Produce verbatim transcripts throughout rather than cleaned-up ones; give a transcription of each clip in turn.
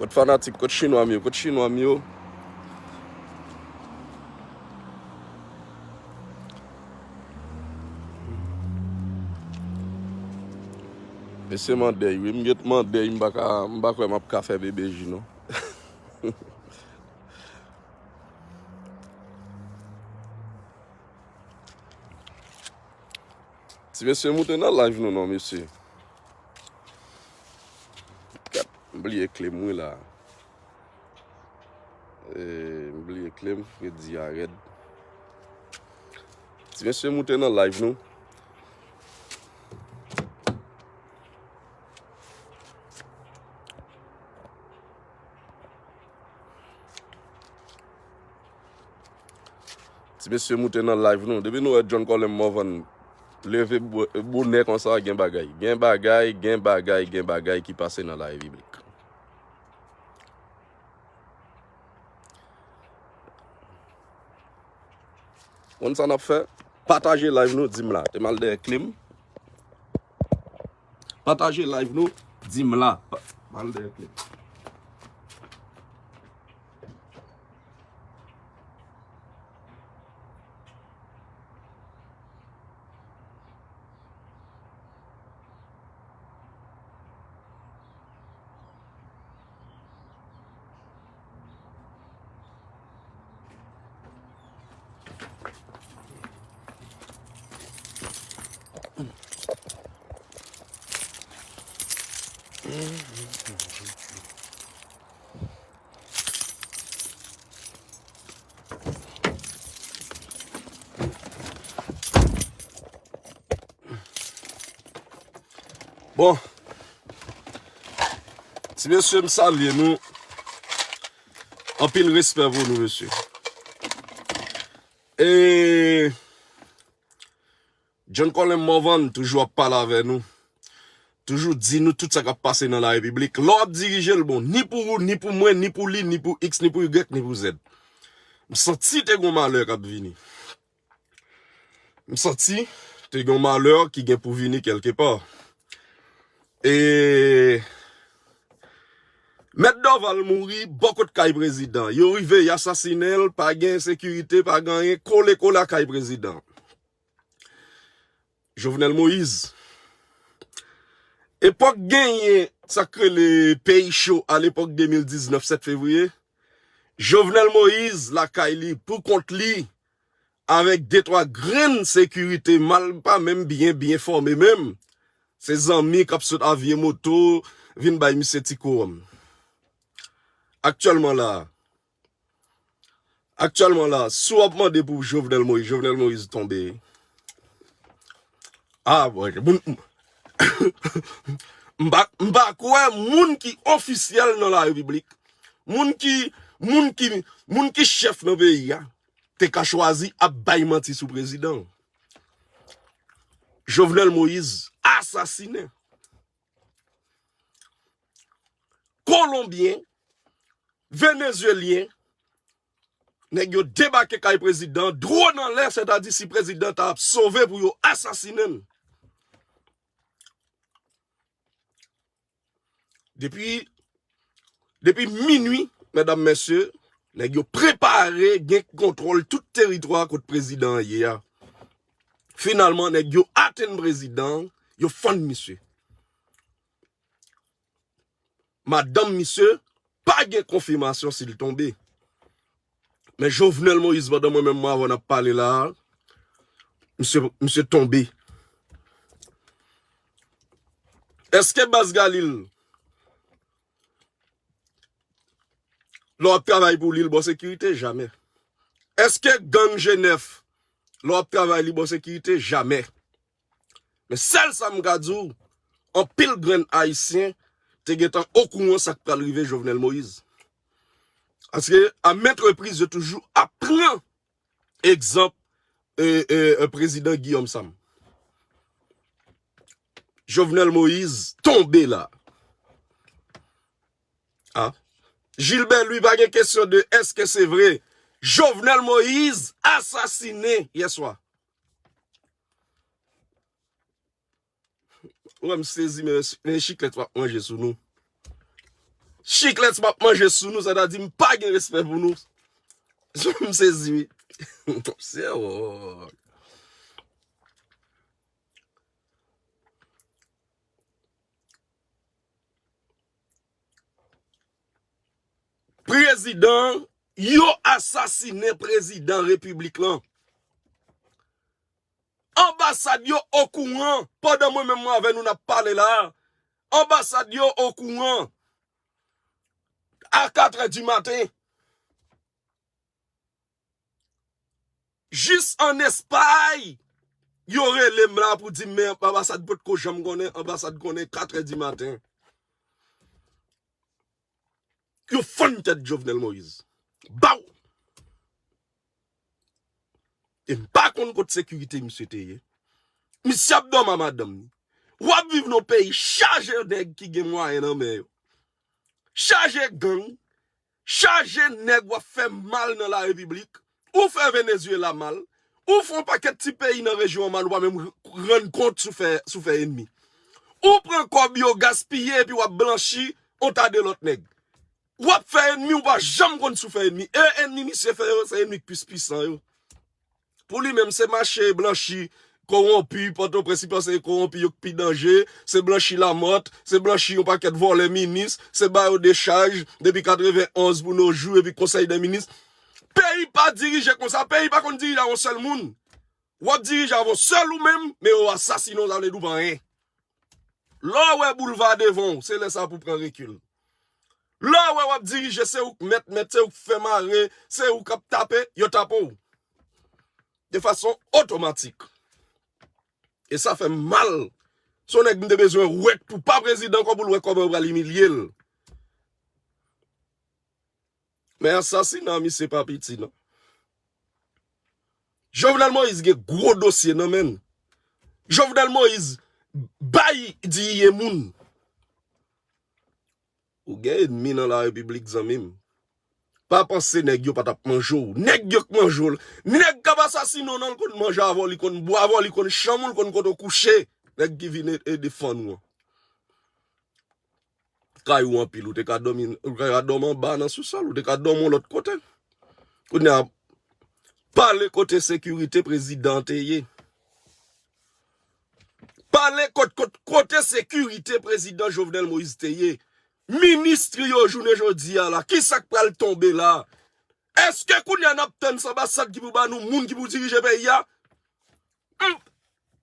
Kot fanatik, kot chinwa m yo, kot chinwa m yo. Mesye m andèy, wi, m gen, m andèy, m pa ka, m pa kwè m ap ka fè B B J, non. Ti mesye, moute nan live nou non, mesye. Gad, m bliye kle m wi la. E, m bliye kle m, fredi a rèd. Ti mesye, moute nan live nou. Ti mesye, moute nan live nou. Depi nou wè John Colem Morvan leve bo-, bonè konsa, gen bagay. Gen bagay, gen bagay, gen bagay ki pase nan la repiblik. Konn sa n ap fè? Pataje live nou, di m la. Te m al dèyè kle m. Pataje live nou, di m la. Pa-, m al dèyè kle m. Bon. Ti mesye, m salye nou. Anpil respè pou nou, mesye. E John Colem Morvan toujou ap pale avè nou. Toujou di nou tout sa k ap pase nan la repiblik. Lè w ap dirije l bon, ni pou ou, ni pou mwen, ni pou li, ni pou X, ni pou Y, ni pou Z. M santi te gon malè k ap vini. M santi te gen yon malè ki gen pou vini kèlkepa. E Mèt Dorval mouri bò kot kay prezidan. Yo rive, y asasinen l, pa gen sekirite, pa gen anyen, kole kole a kay prezidan. Jovenel Moïse. Epòk genyen sa k rele peyi cho alepòk de mil diznèf sèt fevriye. Jovenel Moïse lakay li, pou kont li, avèk de twa grenn sekirite mal pa menm byen, byen fòme menm. Se zanmi k ap sot a vye moto vin bay misye ti kowòm. Aktyèlman la, aktyèlman la, si w ap mande pou Jovenel Moïse, Jovenel Moïse tonbe. Ah, bon, moun, m pa, m pa kwè moun ki ofisyèl nan la repiblik, moun ki, moun ki, moun ki chèf nan peyi a, te ka chwazi ap bay manti sou prezidan. Jovenel Moïse asasinen. Kolonbyen, Venezyelyen, nèg yo debake kay prezidan, dwòn anlè, sètadi si prezidan ta ap sove pou yo asasinen l. Depi, depi minwi, medam, mesye, nèg yo prepare gen kontwòl tout teritwa kot prezidan an ye a. Finalman, nèg yo atenn prezidan, yo fann misye. Madanm misye pa gen konfimasyon si l tonbe. Men Jovenel Moïse, pandan mwen menm mwen avè w n ap pale la a, misye, misye tonbe. Èske Baz Galil, lè w ap travay pou li, l ba w sekirite? Jamè. Èske gang G nèf, lè w ap travay, li ba w sekirite? Jamè. Men sèl sa m ka di w, anpil grenn Ayisyen te gentan okouran sa k pral rive Jovenel Moïse. Paske a maintes reprises, yo toujou ap pran egzanp, e, e, e, prezidan Guillaume Sam. Jovenel Moïse tonbe la. Ah. Gilbert Louis, pa gen kesyon de èske se vre. Jovenel Moïse asasinen yè swa. Ou wè m sezi, men, men chiklèt w ap manje sou nou. Chiclets m ap manje sou nou, sètadi m pa gen respè pou nou. M sezi, wi. Se wòk. Prezidan, yo asasinen prezidan repiblik lan. Anbasad yo okouran, pandan mwen menm mwen avè nou n ap pale la, anbasad yo okouran. A katrè di maten, jis an Espay, yo rele m la pou di m, men anbasad potko janm konnen, anbasad konnen katrè di maten. Yo fann tèt Jovenel Moïse. Baw! E m pa konn kot sekirite misye te ye. Misye ap dòmi a madanm ni. W ap viv nan peyi chaje nèg ki gen mwayen nan men yo. Chaje gang, chaje nèg w ap fè mal nan la repiblik. Ou fè Venezuela mal. Ou fè yon pakèt ti peyi nan rejyon an mal, ou pa menm rann kont si w fè, si w fè enmi. Ou pran kòb yo gaspiye epi w ap blanchi yon ta de lòt nèg. W ap fè enmi, ou pa janm konn si w fè enmi. E enmi misye fè yo, se enmi k plis pwisan yo. Pou li menm, se mache blanchi kowonpi, Pòtoprens li panse e kowonpi yo k pi danje, se blanchi Lamòt, se blanchi yon pakèt vòlè minis, se ba yo dechaj depi katrevenn onz pou nos jours, epi konsèy dè minis. Peyi pa dirije konsa, peyi pa konn dirije a yon sèl moun. W ap dirije avè w sèl ou menm, men yo asasinen w, sa vle di ou pa anyen. Lè w wè boulva devan w, se lè sa pou w pran rekil. Lè w wè w ap dirije, se ou k mèt mèt, se ou k fè mare, se ou k ap tape, yo tape w. De fason otomatik. E sa fè m mal. Se yon nèg m te bezwen wè k tou pa prezidan ankò pou l wè kòman yo pral imilye l. Men asasina misye pa piti non. Jovenel Moïse gen gwo dosye nan men l. Jovenel Moïse bay diye moun. Ou gen enmi nan la repiblik, zanmi m. Pa panse nèg yo pa t ap manje w. Nèg yo k manje w. Nèg k ap asasine w nan, l konn manje avè w, li konn bwè avè w, li konn chanm ou, li konn kote w kouche. Nèg ki vin e, e defann ou an. Kay ou anpil, ou te ka dòmi, ou te ka dòmi anba nan sousòl, ou te ka dòmi yon lòt kote. Kounye a, pale kote sekirite prezidan te ye. Pale kot, kot, kote sekirite prezidan Jovenel Moïse te ye. Minis li yo jounen jodi a la, kisa k pral tonbe la? Èske kounye a n ap tann se anbasad ki pou ba nou moun ki pou dirije peyi a? Hmm.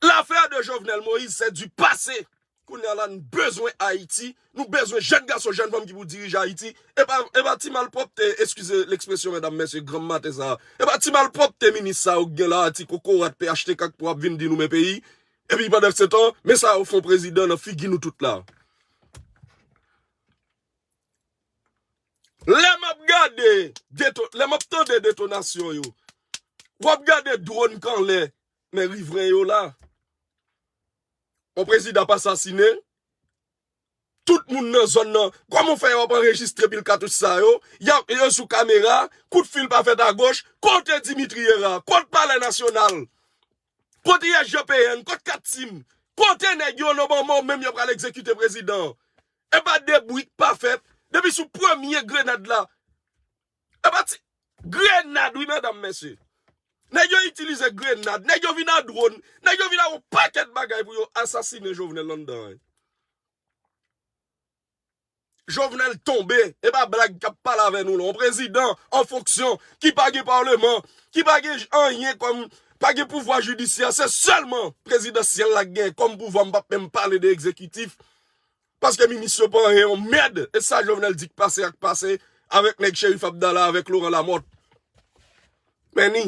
L'affaire de Jovenel Moïse, c'est du passé. Kounye a la, nou bezwen Ayiti, nou bezwen jèn gason, jèn fanm ki pou dirije Ayiti. E pa, e pa ti malpwòpte, eskize lekspresyon, medam, mesye, granm maten sa a. E pa ti malpwòpte minis sa yo k gen la a, ti kokorat P H T K k pou ap vin di nou men peyi. Epi pandan se tan, men sa yo fè yon prezidan nan figi nou tout la. Lè m ap gade, deto-, lè m ap tande detonasyon yo, w ap gade dwòn k anlè, men rivren yo la. Yon prezidan ap asasinen, tout moun nan zòn nan, kòman w fè yo ap anrejistre pil katouch sa yo, y ap, yo sou kamera, kout fil pa fèt agoch, kote Dimitri Herard, kote Palè Nasyonal, kote I S G P N, kote Kat Tim, kote nèg yo nan moman w menm yo pral egzekite prezidan an? E pa de bri k pa fèt. Depi sou premye grenad la. E pa ti grenad, wi, medam, mesye. Nèg yo itilize grenad, nèg yo vin a dwòn, nèg yo vin a yon pakèt bagay pou yo asasinen Jovenel anndan an. Jovenel tonbe, e pa blag k ap pale avè nou la. Yon prezidan an fonksyon ki pa gen palman, ki pa gen anyen kòm, pa gen pouvwa jidisyè, se sèlman prezidansyèl la k gen kòm pouvwa, m p ap menm pale de egzekitif. Paske minis yo pa anyen, yon mèd. E sa Jovenel di k pase ak pase avèk nèg Cherif Abdallah, avèk Laurent Lamothe. Men ni,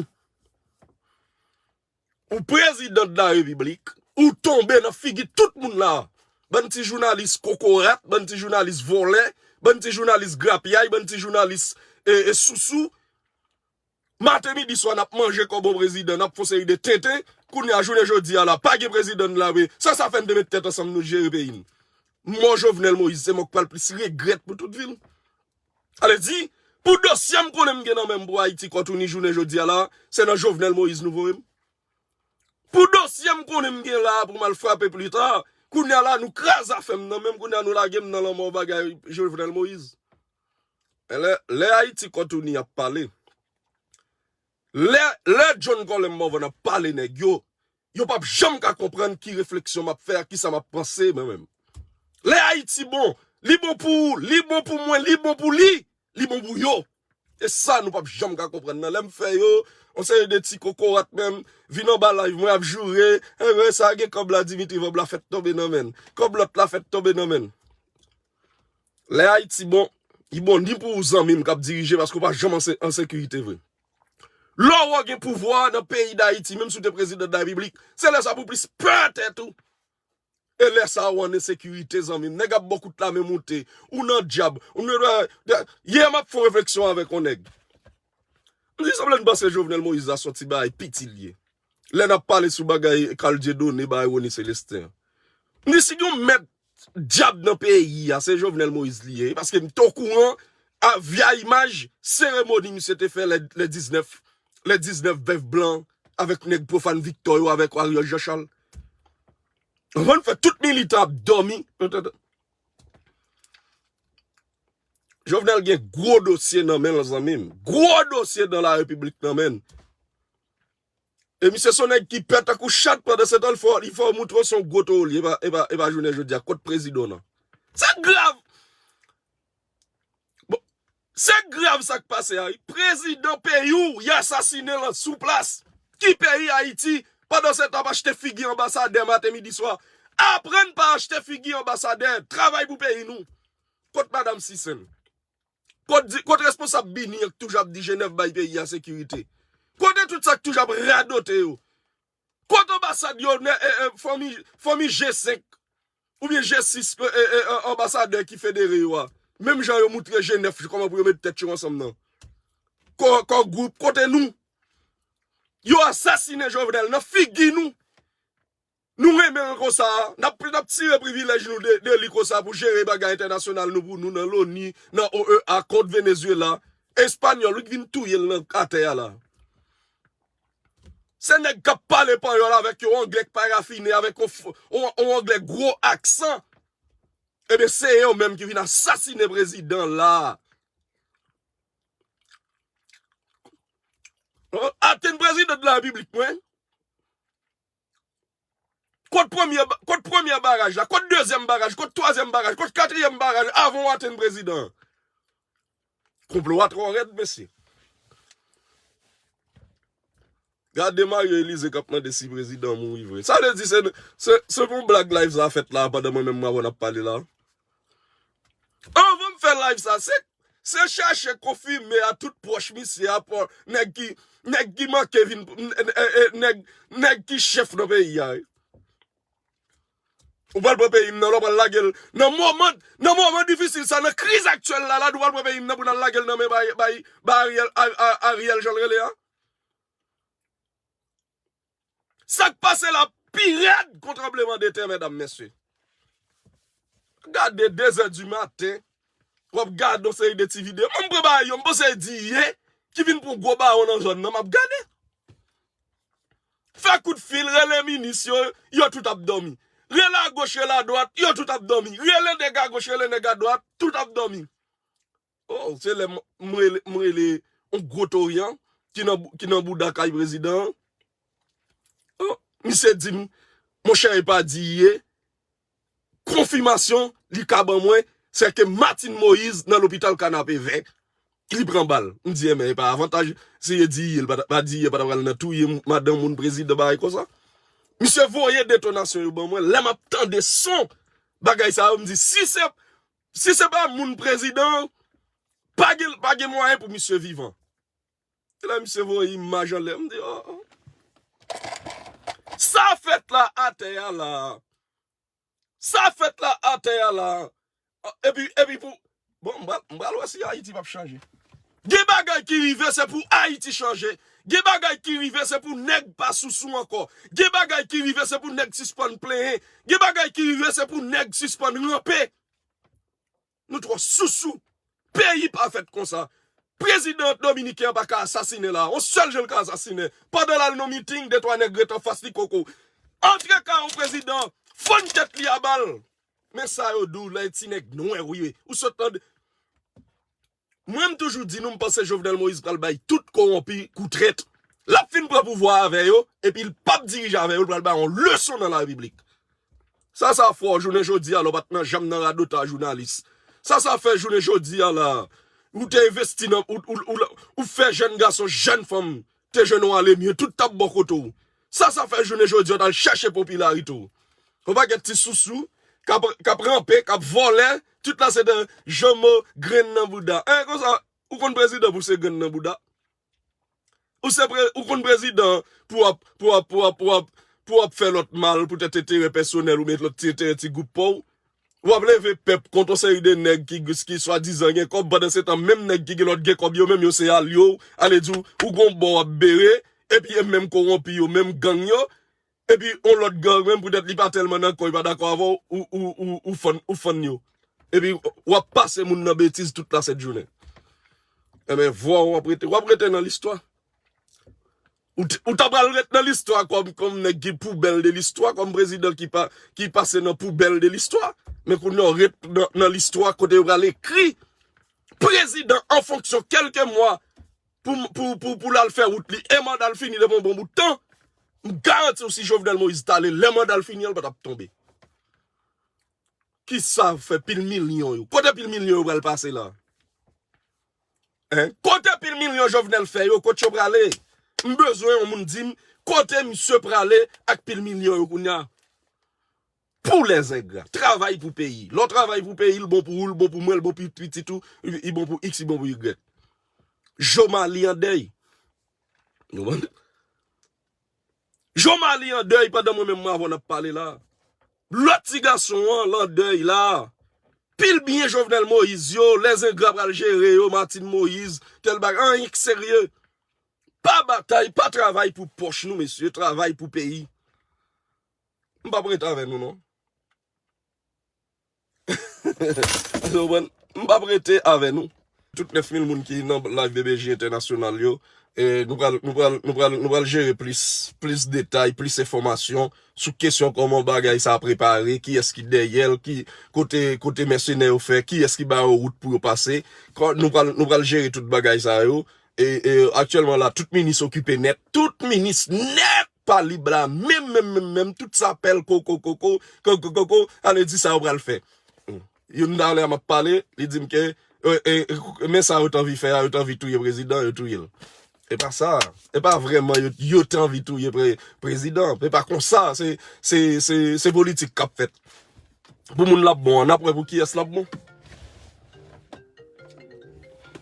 ou prezidan de la repiblik, ou tonbe nan figi tout moun la. Bann ti jounalis kokorat, bann ti jounalis vòlè, bann ti jounalis grapyay, bann ti jounalis, e, e sousou. Maten, midi, swa, n ap manje kòb yon prezidan, n ap fè yon seri de tenten. Kounye a, jounen jodi a la, pa gen prezidan n la, wi. Sa, sa fè n te met tèt ansanm, nou jere peyi n. Mò Jovenel Moïse, se mò k pral plis regrèt pou tout vi l. Ale di, pou dosye m konnen m gen nan men m pou Ayiti k ap touni jounen jodi a la, se nan Jovenel Moïse nou voye m. Pou dosye m konnen m gen la pou m al frape plita, kounye a la, nou kraze afè m nan men m, kounye a, nou lage m nan lanmò bagay Jovenel Moïse. Lè, lè Ayiti Kòtouni ap pale, lè, lè John Colem Morvan ap pale nèg yo, yo p ap janm ka konprann ki refleksyon m ap fè a, kisa m ap panse mwen menm. Lè Ayiti bon, li bon pou ou, li bon pou mwen, li bon pou li, li bon pou yo. E sa nou p ap janm ka konprann nan. Lè m fè yo, yon seri de ti kokorat menm, vin anba live mwen ap joure, enben sa gen kòb la Dimitri Vorbe la fèt tonbe nan men l. Kòb lòt la fèt tonbe nan men l. Lè Ayiti bon, li bon ni pou ou zanmi m k ap dirije paske w pa janm an se- an sekirite vre. Lè w gen pouvwa nan peyi Dayiti, menm si w te prezidan de la repiblik, se lè sa pou w plis pè tèt ou. E lè sa a ou an ensekirite zanmi m. Nèg ap ba w kout lame moute, ou nan djab, ou nan... Yè m ap fè yon refleksyon avèk yon nèg. M di sanble m panse Jovenel Moïse la se yon ti bagay piti l ye. Lè n ap pale sou bagay Carl Dieudonné, bagay Rony Célestin an. M di si gen yon mèt djab nan peyi a, se Jovenel Moïse li ye, paske m te okouran a vya imaj seremoni misye te fè lè, lè diznèf, lè diznèf bèf blan avèk nèg Profane Victor yo, avèk Ariel Jean Charles. Anvan n fè tout militan ap dòmi. Jovenel gen gwo dosye nan men l zanmi m. Gwo dosye nan la repiblik nan men l. E misye se yon nèg ki pè tankou chat pandan se tan l fè, li fè w moutre w se yon gwo towo l ye, e pa, e pa, e pa jounen jodi a. Kot prezidan w nan? Sa grav! Bon, se grav sa k pase a wi. Prezidan peyi w, y asasinen l sou plas. Ki peyi Ayiti? Pandan se tan ap achte figi anbasadè maten, midi, swa. Aprann pa achte figi anbasadè. Travay pou peyi nou. Kot madanm Sisèn? Kot di, kot responsab Bini an k toujou ap di Jenèv bay peyi a sekirite? Kote tout sa k toujou ap radote yo? Kot anbasad yo, fanmi, fanmi G senk oubyen G sis, anbasadè ki federe yo a? Menm jan yo moutre Jenèf kòman pou yo met tèt yo ansanm nan. Kò, kò gwoup, kote nou? Yo asasinen Jovenel nan figi nou. Nou renmen l konsa, n ap, n ap tire privilèj nou de, de li konsa pou jere bagay entènasyonal nou pou nou nan loni, nan O E A kont Venezuela. Espanyòl wi k vin touye l nan atè a la. Se nèg k ap pale panyòl avèk yo, anglè k parafine, avèk yon, yon, yon anglè gwo aksan. Ebyen, se yo menm ki vin asasinen prezidan la. Atenn prezidan de la repiblik mwen. Kot premye, kot premye baraj la? Kot dezyèm baraj? Kot twazyèm baraj? Kot katriyèm baraj avan w atenn prezidan an? Konplo a twò rèd, mesye. Gade Mario Elize k ap mande si prezidan mouri vre. Sa vle di se, se, se pou blag live sa fèt la pandan mwen menm mwen avè w n ap pale la. Anvan m fè live sa, se, se chache konfime a tout pwòch misye a, nèg ki, nèg ki manke vin, nèg, nèg ki chèf nan peyi a. Ou pral pran peyi m nan, lè w pral lage l nan moman, nan moman difisil sa, nan kriz aktyèl la, la, nou pral pran peyi m nan pou n al lage l nan men bay, bay, bay Ariel, Ariel jan l rele a. Sa k pase la pi rèd kon tranbleman de tè, medam, mesye. Gade de zè di maten, w ap gade yon seri de ti videyo. Mwen, m pran bagay yo, m panse di ye ki vin pran gwo bawon nan zòn nan, m ap gade. Fè kout fil, rele minis yo, yo tout ap dòmi. Rele agoch, rele adwat, yo tout ap dòmi. Rele nèg agoch, rele nèg adwat, tout ap dòmi. Oh, se lè m, m rele, m rele yon gwo toryan ki nan, ki nan bouda kay prezidan an. Oh, misye di m, monchè, e pa di ye. Konfimasyon li ka ban mwen, se ke Martine Moïse nan lopital Kanapevè, li pran bal. M di, enben, e pa avantaj, si yo di ye, li pa ta, pa di ye, pa ta pral nan touye madanm moun prezidan, bagay konsa. Misye voye detonasyon yo ban mwen, lè m ap tande son bagay sa yo, m di, si se, si se pa moun prezidan, pa gen, pa gen mwayen pou misye vivan. E la misye voye imaj anlè, m di, oh, oh. Sa fèt la atè a la. Sa fèt la atè a la. Epi, epi pou, bon, m pral, m pral wè si Ayiti p ap chanje. Gen bagay ki rive, se pou Ayiti chanje. Gen bagay ki rive, se pou nèg pa sousou ankò. Gen bagay ki rive, se pou nèg sispann plenyen. Gen bagay ki rive, se pou nèg sispann ranpe. Nou twò sousou. Peyi pa fèt konsa. Prezidan dominiken an pa ka asasinen la. Yon sèl jan l ka asasinen. Pandan l al nan miting, de twa nèg ret anfas li koko. Antre kay yon prezidan, fann tèt li a bal. Men sa yo di w lè ti nèg nwè w ye. Ou sot tande. Mwen, m toujou di nou, m panse Jovenel Moïse pral bay tout kowonpi kou trèt. L ap fin pran pouvwa avè yo, epi l p ap dirije avè yo, l pral bay yon leson nan larepiblik. Sa sa fè w jounen jodi a la, w pa t nan janm nan radotaj jounalis. Sa sa fè jounen jodi a la, ou te envesti nan, ou, ou, ou, ou fè jèn gason, jèn fanm, te jwenn yon ale mye, tout t ap bò kote w. Sa sa fè jounen jodi a, w t al chèche popilarite w. Yon pakèt ti sousou, k ap, k ap ranpe, k ap vòlè, tout la se de janmo grenn nan bouda. En, konsa, ou konn prezidan pou se grenn nan bouda? Ou se pre, ou konn prezidan pou ap, pou ap, pou ap, pou ap, pou ap fè lòt mal, poutèt enterè pèsonèl ou met lòt ti enterè ti gwoup pa w. W ap leve pèp kont yon seri de nèg ki, ki swadizan gen kòb, pandan se tan menm nèg ki gen lòt gen kòb yo menm yo se alye w, ale di w, ou gon bò w ap bere, epi e menm kowonpi yo, menm gang yo, epi yon lòt gang menm poutèt li pa tèlman nan kò, li pa dakò avè w, ou, ou, ou, ou fann, ou fann yo. Epi w ap pase moun nan betiz tout la sèt jounen. Enben, vwa w ap rete, w ap rete nan listwa. Ou t- ou ta pral ret nan listwa kòm, kòm nèg ki poubèl de listwa, kòm prezidan ki pa, ki pase nan poubèl de listwa. Men kounye a w ret nan, nan listwa kote yo pral ekri prezidan an fonksyon kèlke mwa pou, pou, pou, pou l al fè wout li. E manda l fini depi yon bon bout tan. M garanti w si Jovenel Moïse t ale, lè manda l fini an, l pa t ap tonbe. Kisa fè pil milyon yo? Kote pil milyon yo pral pase la? Hein? Kote pil milyon Jovenel fè yo? Kot yo prale? M bezwen yon moun di m kote misye prale ak pil milyon yo kounye a. Pou lèzengra. Travay pou peyi. Lè w travay pou peyi, l bon pou ou, l bon pou mwen, l bon pou pitit ou, li bon pou X, li bon pou Y. Jomali an dèy. Nou konprann? Jomali an dèy pandan mwen menm mwen avè w n ap pale la. Lòt ti gason an, l an dèy la. Pil byen Jovenel Moïse yo, lèzengra pral jere yo, Martine Moïse, tèl bagay, anyen k serye. Pa batay, pa travay pou pòch nou, mesye, travay pou peyi. M p ap rete avè nou, non. Ou konprann? M p ap rete avè nou. Tout nèf mil moun ki nan live B B J entènasyonal yo, e nou pral, nou pral, nou pral, nou pral jere plis, plis detay, plis enfòmasyon sou kesyon kòman bagay sa a prepare, kiyès ki dèyè l, ki kote, kote mèsenè yo fè, kiyès ki ba yo wout pou yo pase. Kò- Nou pral, nou pral jere tout bagay sa yo. E, e aktyèlman la, tout minis okipe nèt. Tout minis nèt pa lib la. Menm, menm, menm, menm. Tout sa pèl koko, koko, koko, koko. Ale di sa yo pral fè. Hmm. Youn talè a m ap pale, li di m ke, e, e, men sa yo t anvi fè a, yo t anvi touye prezidan, yo touye l. E pa sa. E pa vrèman yo, yo t anvi touye pre- prezidan. E pa konsa, se, se, se, se politik k ap fèt. Pou moun l ap bon an, n ap wè pou kiyès l ap bon.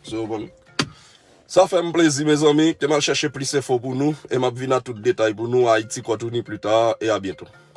So, bon. Sa fè m plezi, mezanmi. Ke m al chèche plis enfo pou nou e m ap vin a tout detay pou nou. Haïti Kòtouni pli ta e a byento.